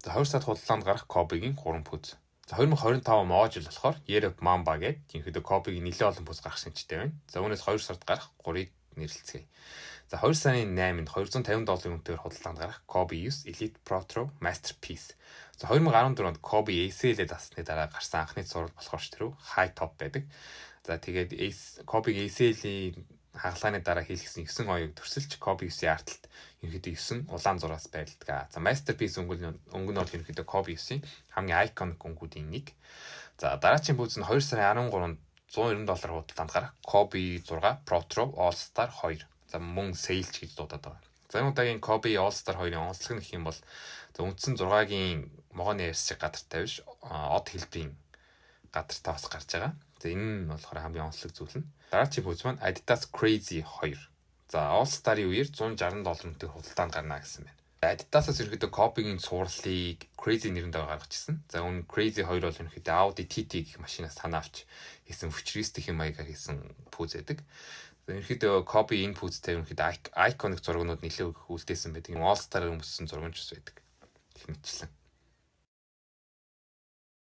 За, 2 сард худалдаанд гарах Kobe-гийн 3 пүүз. За, 2025 моо жил болохоор Year of Mamba гэдэг ерөнхийдөө Kobe-гийн нэлээд олон пүүз гарах шинжтэй байна. За, үүнээс 2 сард гарах 3-ыг нэрлэлцгээе. За, 2 сарын 8-нд 250 долларын үнэтэйгээр худалдаанд гарах Kobe 9 Elite Protro Masterpiece. За, 2014 онд Kobe ACL-ээ дасны дараа гарсан анхны цуврал болохоор ч тэр high top байдаг. За, тэгээд Kobe ACL-ийн хагалгааны дараа хийлгэсэн 9 оёог төрсөлж Kobe 9-ийн ард талд ерөнхийдөө 9 улаан зураас байрладаг. За, Masterpiece өнгө нь бол ерөнхийдөө Kobe 9-ийн хамгийн iconic өнгүүдийн нэг. За, дараагийн пүүз нь 2 сарын 13-нд 190 доллар худалдаанд гарах Kobe 6 Protro All Star 2. За, мөн Sail ч гэж дуудаад байгаа. За, энэ удаагийн Kobe All Star 2-ын онцлог нь гэх юм бол, за, үндсэн 6-гийн могооны арьс шиг гадартай биш, од хэлбэрийн гадартай бас гарч байгаа. За, энэ нь болохоор хамгийн онцлог зүйл нь. Дараагийн пүүз маань Adidas Crazy 2. За, All Star-ын үеэр 160 доллар үнэтэй худалдаанд гарна гэсэн байна. Adidas-аас ерөнхийдөө Kobe-гийн цувралыг Crazy нэрэн доор гаргаж ирсэн. За, үүн Crazy 2 бол ерөнхийдөө Audi TT гэх машинаас санаа авч хийсэн futuristic юм маягаар хийсэн пүүз байдаг. За, ерөнхийдөө Kobe энэ пүүзтэй ерөнхийдөө iconic зургнууд нэлээд их үлдээсэн байдаг. All Star-аар өмссөн зураг ч бас байдаг. Гэх мэтчлэн.